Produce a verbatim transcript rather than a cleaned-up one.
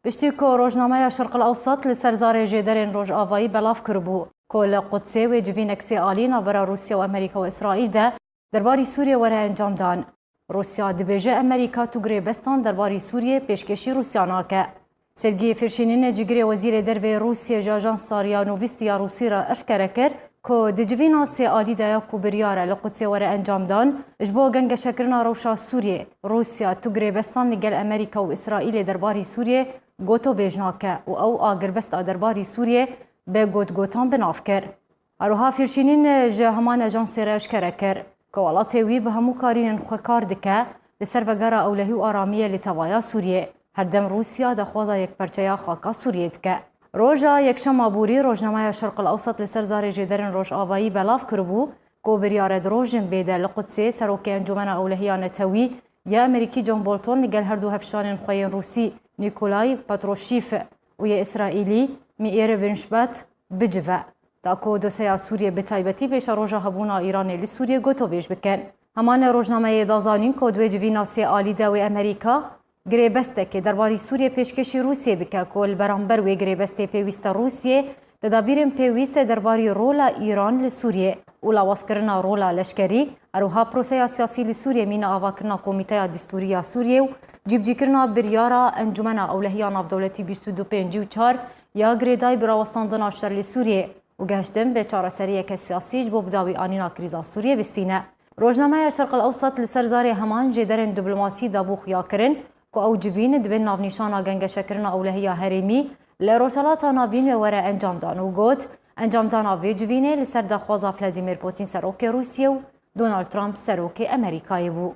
Piştî ku rojnameya Şerqil Ewsat li ser zarê jêderên Rojavayî belav kiribû ku li Qudsê wê civînek sê alî navbera Rûsya û Amerîka û Îsraîl de derbarî Sûriyê were encamdan. Rûsya dibêje Amerîka tu girêbestan derbarî Sûriyê pêşkêşî Rûsya nake. Sergî Fîrşînîn cîgirê wezîrê dervê Rûsiyê ji ajansa Riya Nûvîstî ya Rûsî re eşkere kir ku di civîna sê alî de ya ku biryar e li Qudsê were encamdan, ji bo gengeşekirina rewşa Sûriyê, Rûsya tu girêbestan li gel Amerîka û Îsraîlê derbarî Sûriyê gotobêj nake û ew agirbesta derbarî Sûriyê bi gotgotan bi nav kir. Her wiha Fîrşînîn ji heman ajansê re eşkere kir ku welatê wî bi hemû karînên xwe kar dike li ser vegera ewlehî û aramiyê li tevaya Sûriyê. Her dem Rûsya daxwaza yekperçeya xaka Sûriyê dike. Roja Yekşema borî rojnameya Şerqil Ewsat li ser zarê jêderên Rojavayî belav kiribû ku biryar e di rojên bê de li Qudsê serokê Encûmena Ewlehiya Netewî ya Amerîkî John Bolton li gel her du hevşanên xwe yên Rûsî Nîkolay Patrûşîv û yê Îsraîlî Meîr Binşbat bicive, ta ku doseya Sûriyê bi taybetî pêşeroja hebûna Îranê li Sûriyê gotobêj bikin. Heman rojnameyê da zanîn ku di wê civîna sê alî de wê Amerîka girêbestekê derbarî Sûriyê pêşkêşî Rûsiyê bike ku li beramber wê girêbestê pêwîst e Rûsiyê tedabîrên pêwîst derbarî rola Îran li Sûriyê û lawazkirina rola leşkerî, her wiha proseya siyasî li Sûriyê mîna avakirina Komîteya Distûrî ya Sûriyê û cîbicîkirina biryara Encûmena Ewlehiya Navdewletî bîst û du pêncî û çar ya girêdayî bi rawestandina şer li Sûriyê û gehiştin bi çareseriyeke siyasî ji bo bidawî anîna krîza Sûriyê bistîne. Rojnameya Şerqil Ewsat li ser zarê heman jêderên diplomasî dabû xuyakirin ku ew civîn di bin navnîşana gengeşekirina ewlehiya herêmî li Rojhelata Navîn were encamdan û got, encamdana vê civînê li ser daxwaza Vladimir Putin serokê Rûsiyê û Donald Trump serokê Amerîkayê bû.